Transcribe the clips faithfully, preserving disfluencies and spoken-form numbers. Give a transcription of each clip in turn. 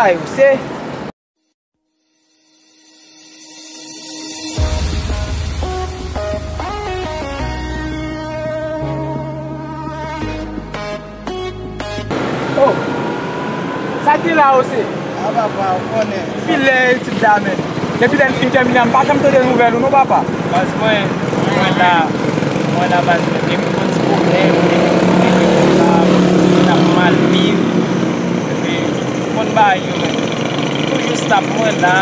Ay, ou se. Oh, sa ki la, ou se? A, papa, ou konnen. Depi lè etid la, men. Depi lè n fin tèmine a, m pa janm tande nouvèl ou non, papa. Baz mwen, mwen la, mwen la, baz mwen, gen yon ti pwoblèm, gen yon ti pwoblèm, m ap mal viv. Epi, ou konn bagay yo, men. Toujou stap mwen la,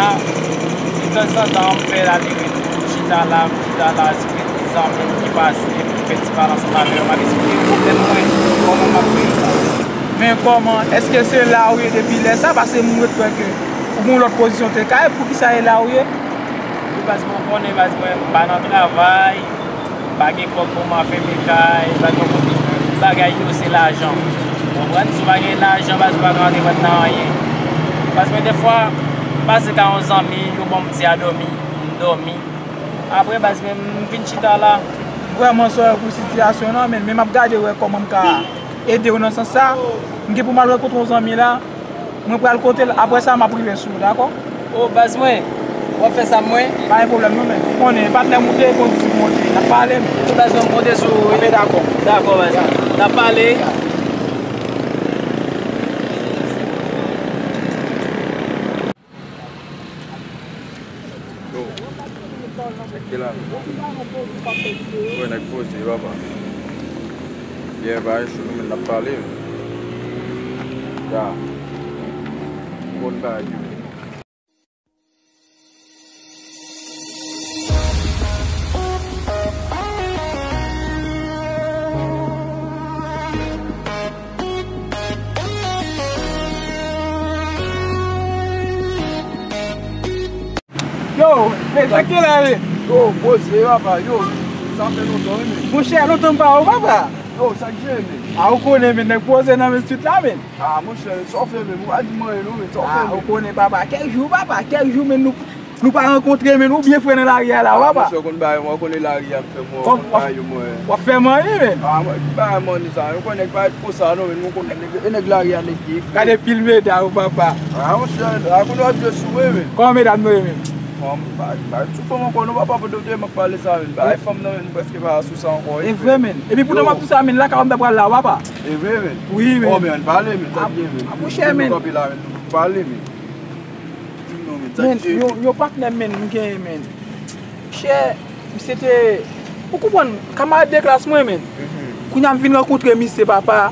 detanzantan, m fè ale retou, m chita la, m chita la, si gen de zanmi ki pase, m fè ti pale ansanm avè yo, m ap eksplike pwoblèm mwen, kòman m ap viv la. Men kòman, èske se la ou ye depi lè sa? Paske m ret kwè ke ou gen yon lòt pozisyon te ka ye, poukisa e la ou ye? Wi, baz mwen, ou konnen, baz mwen, m pa nan travay, m pa gen kòb pou m al fèmen kay, m pa gen kòb, tout bagay yo se lajan. Ou konprann? Si w pa gen lajan, baz ou pa ka rantre vant nan anyen. Baz mwen, defwa, m pase kay yon zanmi, yo ban m ti a dòmi, m dòmi. Apre, baz mwen, m vin chita la. Vrèman sòri pou sitiyasyon nan, men, men m ap gade wè kòman m ka ede w nan sans sa. M gen pou m al rankontre yon zanmi la. Mwen pral kote l, apre sa, m ap rive sou ou, dakò? O, baz mwen, w ap fè sa mwen? Pa gen pwoblèm non, men. Ou konnen, patnè m ou te, kondisyon m ou te, n ap pale, men. Baz mwen, m konte sou ou, wi. Anben, dakò. Dakò, baz. N ap pale. Yo, nèg ki la. Yo, nèg poze, papa. Byen, pa gen cho nou menm n ap pale. Ya. Bon bagay yo. Yo, men, sa ki la, men? Yo, poze, papa, yo, sa fè lontan, wi, men. Monchè, lontan m pa wè w, papa. Yo, sa k gen, men? A, ou konnen, men, nèg poze nan men street la, men. A, monchè, men, sa w fè, men? Ou pa di m anyen, non, men, sa w fè, men? A, ou konnen, papa, kèk jou, papa, kèk jou, men, nou, nou pa rankontre, men, ou byen fre nan lari a la, papa. A, monchè, ou konn bagay, mwen, ou konnen lari a, m fè mwen, ou konn bagay yo, mwen. W ap fè manni, men. A, mwen, ki bagay manni sa, ou konnen nèg pa Konsa non, men nou konnen nèg, e nèg lari a nèg ye, frè. Gade pil medam, papa. A, monchè, a kote w ap jwe sou mwen, men. Kòman medam nou ye, men? Fanm, pa, pa sou fanm ankò, non, papa, pandan w te m ap pale sa, men. Bagay fanm nan, men, nou prèske pa sou sa ankò, wi, frè. E vre, men. Epi poutan m ap di sa, men, lakay w m ta pral la, papa. E vre, men. Wi, men. O, men, ann pale, men, sa k gen, men. A, monchè, men. Nou kanpe la, men, nou pale, men. Di m non, men, sa k gen, men. Men, yon, yon patnè, men, m genyen, men. Monchè, misye te, ou konprann, kamarad de klas mwen, men. Mhm. Kounye a m vin rankontre misye, papa.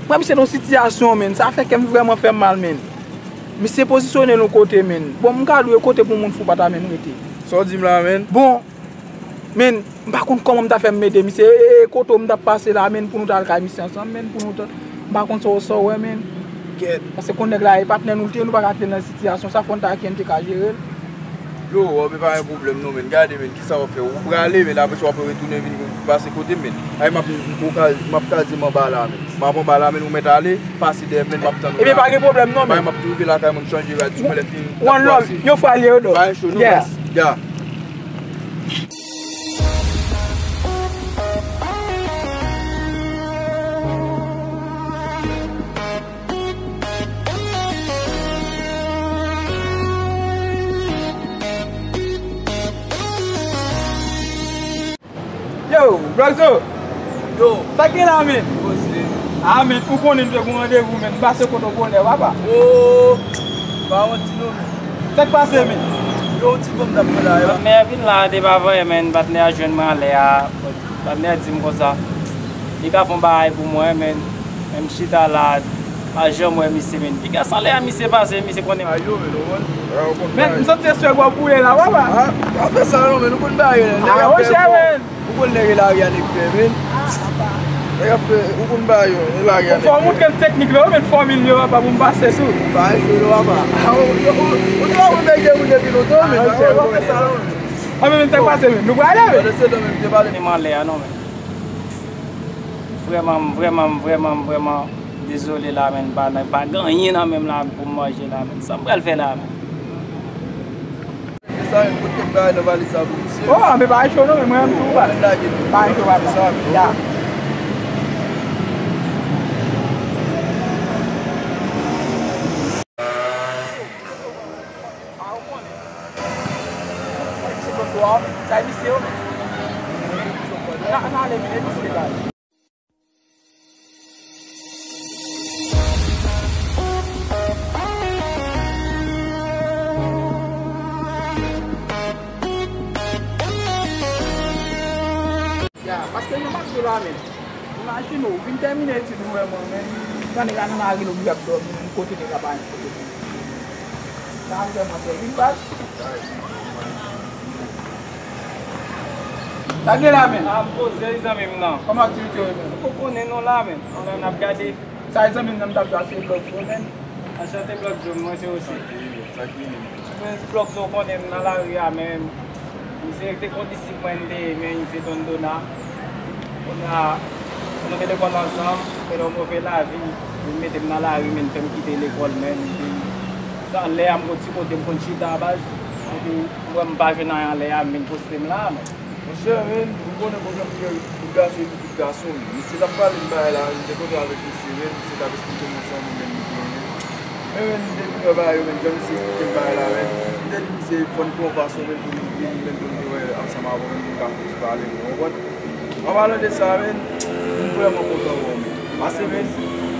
Mwen, misye nan yon sitiyasyon, men. Sa fè kè m vrèman fè m mal, men. Misye pozisyone l yon kote, men. Bon, m ka di w, e kote pou moun fou pa ta menm rete. Sa w di m la, men? Bon, men, m pa konn kòman m ta fè m ede misye. E, e, e kote w m t ap pase la, men, pou nou ta al kay misye ansanm, men, pou nou ta, m pa konn sa w, sa w wè, men. Kèt. Paske konn nèg la, e patnè nou l te ye, nou pa ka kite l nan sitiyasyon sa, fò n ta, kè n te ka jere l. Yo, o, men pa gen pwoblèm non, men. Gade, men, kisa w ap fè? Ou prale, men, apre sa w ap retounen vin pase kote m, men. Ay, m ap, m ap ka, m ap kaze m anba la, men. M ap anba la, men, ou mèt ale, pase dèyè m, men, m ap tann ou la. Ebyen, pa gen pwoblèm non, men. Bay, m ap tou rive lakay mwen, m chanje rad sou mwen, lè fini, n ap pase. One love, yon fwa l ye, yo, do. Pa gen cho non, baz. Ya. Yo, Black Zo. Yo. Sa k gen la, men? Poze. A, men, ou konnen nou te gen yon randevou, men. M pase kote w bonè, papa. O, pa yon ti non, men. Sa k pase, men? Yo, yon ti fanm t ap pran la, yo. Patnè a vin la, te pa vanyen, men. Patnè a jwenn mwen anlè a. Patnè a di m konsa. Li ka fè yon bagay pou mwen, men. Men m chita la, pa janm wè misye, men. Piga san lè a misye pase, misye konnen. A yo, men, nou konn, a, ou konn bagay. Men, m santi eswè gwo boule la, papa. A, pa fè sa non, men nou konn bagay yo, nèg ap fè fò. Ou konn nèg lari a nèg fè, men. Nèg ap fè, ou konn bagay yo, nèg lari a nèg fè. Fò w montre m teknik la, men fòmil yo, papa, pou m pase sou. Pa fè yo, papa. A, ou, ou, ou, ou te wè mwen bèk de moun depi lontan, men. A, pa fè sa non, men. A, men, men, sa k pase, men. Nou prale, men. Pandan se tan, men, m te pale. Men m anlè a, non, men. Vrèman, m vrèman, m vrèman, m vrèman dezole la, men, pa, pa gen anyen nan men m la pou m manje la, men. Sa m pral fè la, men? E sa, men, pote kèk bagay nan valiz la pou misye. O, men pa cho non, men mwen menm tou, pa. Ann lage tou. Pa cho, papa. Se sa, men. Ya. Sa misye yo. N a, n a ale vin misye la. Ya, paske nou pa sou la menm. Imajine w, ou fin tèmine etid ou, wè mwen menm. Tan nèg la nan lari, l oblije ap dòmi, menm kote nèg la pa gen kote pou l. Sa vrèman tèlib baz. Sa gen la menm? A, m poze wi zanmi m nan. Kòman aktivite yo ye menm? Ou konnen nou la menm. Ann, n ap gade. Sa e zanmi m nan m t ap di a se Blòk Zo menm. Anchante Blòk Zo, mwen se osi. Sa ki, sa ki. Mwen Blòk Zo konnen m nan lari a menm. Misye te kondisip mwen m te ye, men misye Don Dona. Kounye a, nou te lekòl ansanm, men yon move lavi, vin mete m nan lari, men fè m kite lekòl menm. Epi, sa lè a m gon ti kote m konn chita baz. Epi, m wè m pa jwenn anyen anlè a, m vin poste m la menm. Monchè, men, ou konnen konsa m te, tout gason epi tout gason, men. Misye t ap pale m bagay la, m te kontre avèk misye, men, misye t ap esplike m yon sèmon, men, li genyen. Men, men, m te vin wè bagay yo, men, jan misye esplike m bagay la, men, m te di misye, fò n pran yon fason, men, pou nou vini, men, pou nou te wè ansanm avè w, men, pou nou ka fouti pale, men, w konprann? An palan de sa, men, m vrèman kontan wè w, men. Paske, men,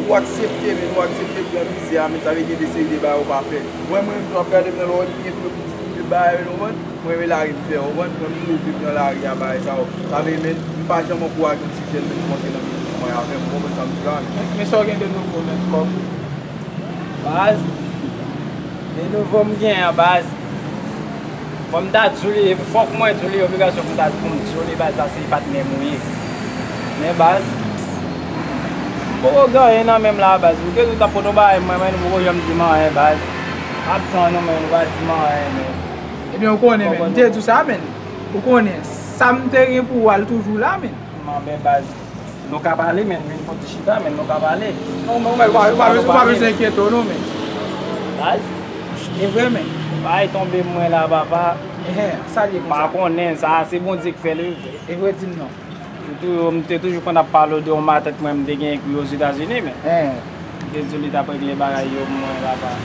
ou aksepte, men, ou aksepte pran mizè a, men, sa vle di gen de seri de bagay ou pa fè. Mwen, mwen, menm tou ap gade m nan lè w wè m byen fre pou tout bagay, men, w konprann? Mwen renmen lari m fè, w konprann? Mwen m leve m nan lari a, bagay sa yo. Sa vle men, m pa janm ankouraje yon ti jèn menm pou antre nan mizik ansanm avè m, w konprann sa m di la, men. Men sa w gen de nouvo, men, kòm baz? De nouvo m gen an, baz. Fò m ta di w li, fòk mwen di w li, obligasyon pou m ta, pou m di w li, baz, paske se patnè m ou ye. Men, baz, m poko gen anyen nan men m la, baz. Ou te di w t ap pote yon bagay mwen, men, ou poko janm di m anyen, baz. M ap tann ou, men, ou pa di m anyen, men. Ebyen, ou konnen, men. M te di w sa, men. Ou konnen, sa m te gen pou ou a, l toujou la, men. Non, men, baz, nou ka pale, men. Vin pou ti chita, men, nou ka pale. Non, men, ou pa, ou pa, ou pa bezwen enkyete w, non, men. Baz. E vre, men. Bagay tonbe mwen la, papa. Ehe, sa l ye konsa? M pa konnen, sa, se Bondye k fè l, wi. E vre, di m non. M tou-, m te toujou konn ap pale w de yon matèt mwen m te genyen kou yo Ozetazini, men. M te di w li t ap regle bagay yo pou mwen, papa.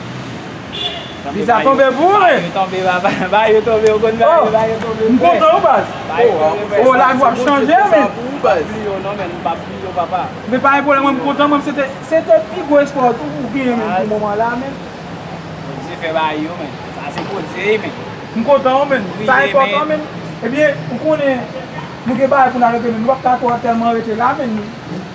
Viza tonbe pou ou, men? Bagay yo tonbe, papa. Bagay yo tonbe, ou konn bagay yo, bagay yo tonbe. M kontan, wi, baz. Bagay yo tonbe, baz. Oh, lavi w ap chanje, men. M p ap bliye w, non, men. M p ap bliye w, papa. Men pa gen pwoblèm, mwen, m kontan, mwen, se te, se te pi gwo espwa ou genyen, men, pou moman la, men. Bondye fè bagay yo, men. Sa se Bondye, men. M kontan, men. Sa enpòtan, men. Ebyen, ou konnen, nou gen bagay pou n al regle, men nou p ap ka twò tèlman rete la, men.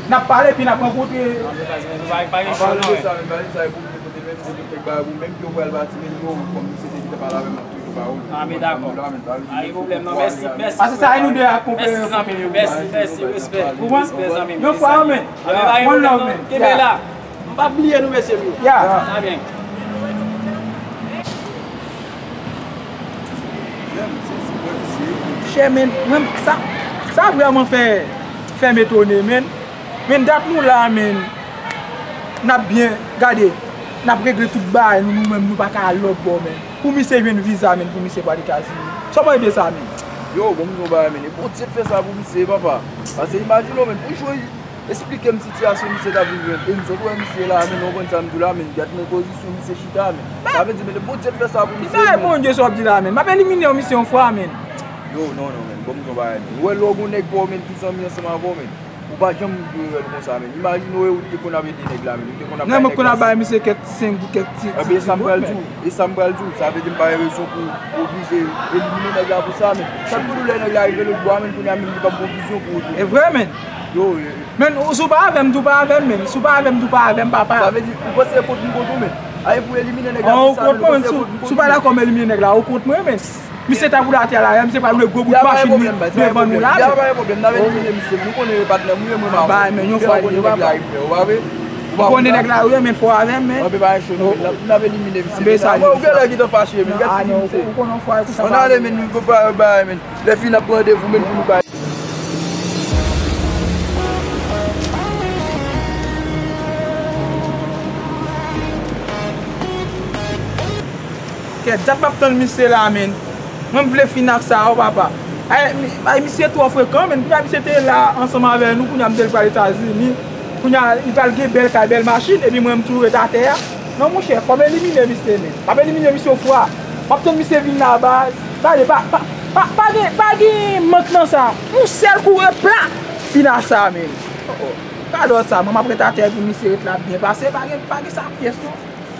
N ap pale, epi n ap rankontre. An, men, baz, men, nou pa, pa gen cho, non, men. An palan de sa, men, bagay sa, e pou m te pote, men, se te kèk bagay pou menm ke w pral pati, men, yo, kòm se te ki te pale avè m, m ap toujou ba ou. A, men, dakò. Pa gen pwoblèm, non. Mèsi, mèsi, frè. Paske sa e nou de a konpè. Mèsi, zanmi m. Mèsi, mèsi, respè. Ou konprann? Respè, zanmi m. Yon fwa, men. A, men, pa gen pwoblèm, non. Kenbe la. M p ap bliye nou, mesye m yo. Ya. Sa byen. Chè, men, mwen, sa, sa vrèman fè, fè m etone, men. Men dat nou la, men, n ap byen gade, n ap regle tout bagay nou, nou menm, nou pa ka al lòt bò, men. Pou misye jwenn viza, men, pou misye pral Etazini. Sa w panse de sa, men? Yo, bon, m di w yon bagay, men, e Bondye k fè sa pou misye, papa. Paske imajine w, men, pou jwe Esplike m sitiyasyon misye t ap viv, men, e m sot wè misye la, men, ou konn sa m di w la, men, gad nan pozisyon misye chita, men. Sa vle di, men, Bondye t fè sa pou misye, men. Ki bagay Bondye sa w ap di la, men? M ap elimine w misye yon fwa, men. Yo, non, non, men, bon, m di w yon bagay, men. Ou wè lè w gon nèg pa w, men, ki zanmi ansanm avè w, men, ou pa janm dwe wè l konsa, men. Imajine w, ou te konn ap ede nèg la, men, ou te konn ap bay nèg la. Mwen konn ap bay misye kèk senk goud, kèk ti, ti, ti goud, men. E sa m pral di w, e sa m pral di w, sa vle di m pa gen rezon pou oblije elimine nèg la pou sa, men. Sa k pou nou lè nèg la rive lòt bò a, men, kounye a menm li p ap gon vizyon pou ou tou. E vre, men. Yo, e. Men, ou, si w pa avè m, tou pa avè m, men. Si w pa avè m, tou pa avè m, papa. Sa vle di, ou panse e kont m kont ou, men. Aye pou elimine nèg la pou sa, men, ou panse e kont m kont ou, men. Si w pa dakò m elimine nèg la, ou kont mwen, men. Misye ta boule atè la, misye pral boule gwo bout machin li devan nou la, men. Ya, pa gen pwoblèm, n ap elimine misye. Nou konnen patnè m, ou ye mwen, mwen. Bay, men, yon fwa, yon fwa. Ou pa vle? Ou konnen nèg la, wi, men, fò avè m, men. Anbe pa cho, nou, n ap, n ap elimine misye. Anbe sa, ou genlè gentan fache, men, gad figi misye. Ou konnen yon fwa, ou konnen fwa. Ann ale, men, nou pa bay, men. Lè fini n ap pran randevou, men, pou nou bay. Kèt, dat m ap tann misye la, men. Mwen, m vle fin ak sa, o papa. Ay, mi-, ay, misye twò frekan, men. Kounye a, misye te la ansanm avè nou, kounye a, m te pral Etazini. Kounye a, li pral gen bèl kay, bèl machin, epi mwen, m toujou ret atè a. Non, monchè, fò m elimine misye, men. M ap elimine misye yon fwa. M ap tann misye vin la, baz. Gade, pa, pa, Pa, pa gen, pa gen mank nan sa. Yon sèl kou e pla. Fina sa, men. Oh, oh. Gadò sa, mwen m ap ret atè pou misye ret la byen pase. Pa gen, pa gen sa pyès, non.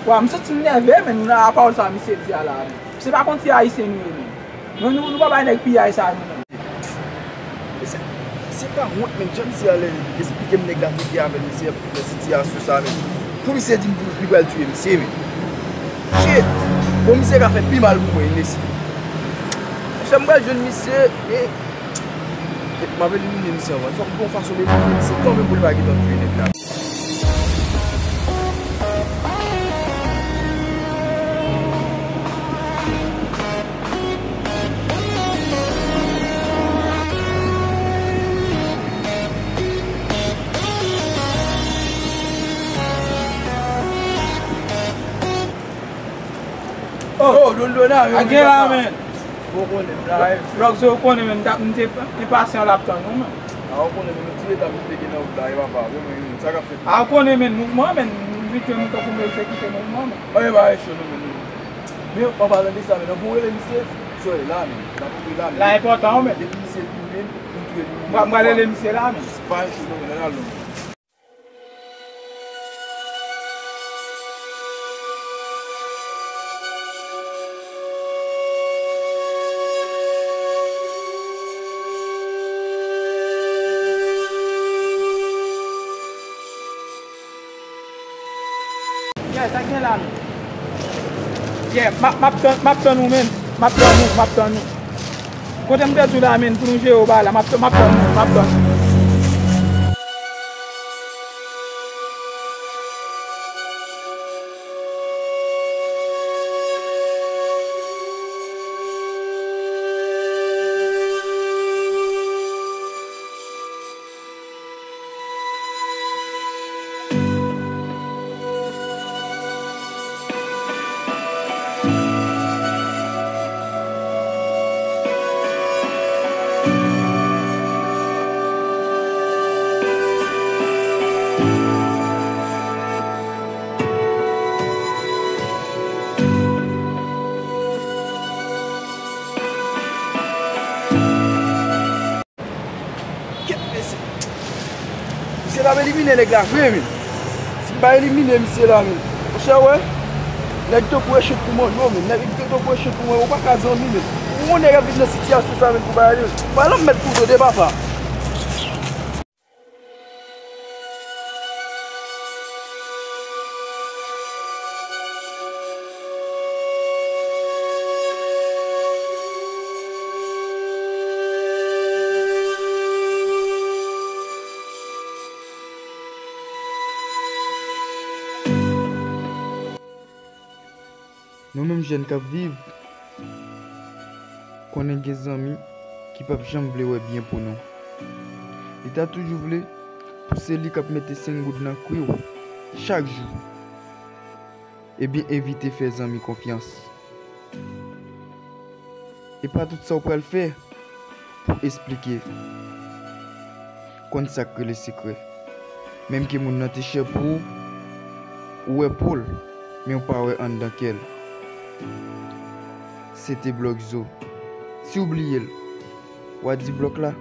Wa, m santi m nève, men, nan pawòl sa misye di a la, men. Se pa konn ti ayisyen nou ye, men. Nou, nou, nou pa bay nèg piyay sa, nou, non. E se, se pa wont, men, jan misye ale esplike m nèg la kote a, men, misye ap nan sitiyasyon sa, men. Pou misye di m pou li pral tiye misye, men. Shit! Bon, misye ka fè pi mal pou mwen, mesye. Monchè, m pral jwenn misye, e, e m ap elimine misye anvan. Fòk m gon fason m elimine misye kanmenm pou l pa gentan touye nèg la. Oh, Don Dona, a gen la, men. Bon, konnen, la, eh. Blòk Zo, ou konnen, men, m t ap, m te enpasyan l ap tann ou, men. A, ou konnen, men, nou ti reta m te gen nan wout la, e papa, men, men, sa k ap fèt? A, ou konnen, men, mouvman, men, m vin jwenn nou tankou m egzekite mouvman, men. Oye, ba, e cho, non, men, men. Men, an palan de sa, men, nan pou rele misye, sou la, men, nan pou rele la, men. La enpòtan, men. Depi misye vin, men, nou touye li, men. M pral rele misye la, men. Pa e cho, non, men, nan la long. Yeah, sa gen la, men. Yeah, m ap, m ap tann, m ap tann ou, men. M ap tann ou, m ap tann ou. Kote m te di w la, men, pou nou jere w ba la, m ap, m ap tann ou, m ap tann ou. Kèt mesye. Misye t ap elimine nèg la vre, men. Si m pa elimine misye la, men. Monchè, wè. Nèg tankou Echot pou mwen, non, men. Nèg tankou Echot pou mwen, ou pa ka zanmi, men. Ou wè nèg ap viv nan sitiyasyon sa, men, pou bagay yo. Bagay la m mèt pou tande, papa. Nou menm jèn k ap viv, konnen gen zanmi ki p ap janm vle wè byen pou nou. Li ta toujou vle pou se li k ap mete senk goud nan kwi w chak jou. Ebyen, evite fè zanmi konfyans. E pa tout sa w pral fè pou esplike. Konn sa k rele sekrè. Menm ke moun nan te chè pou ou, ou wè po l, men w pa wè anndan kè l. Se te Blòk Zo. Si w bliye l, w a di Blòk la,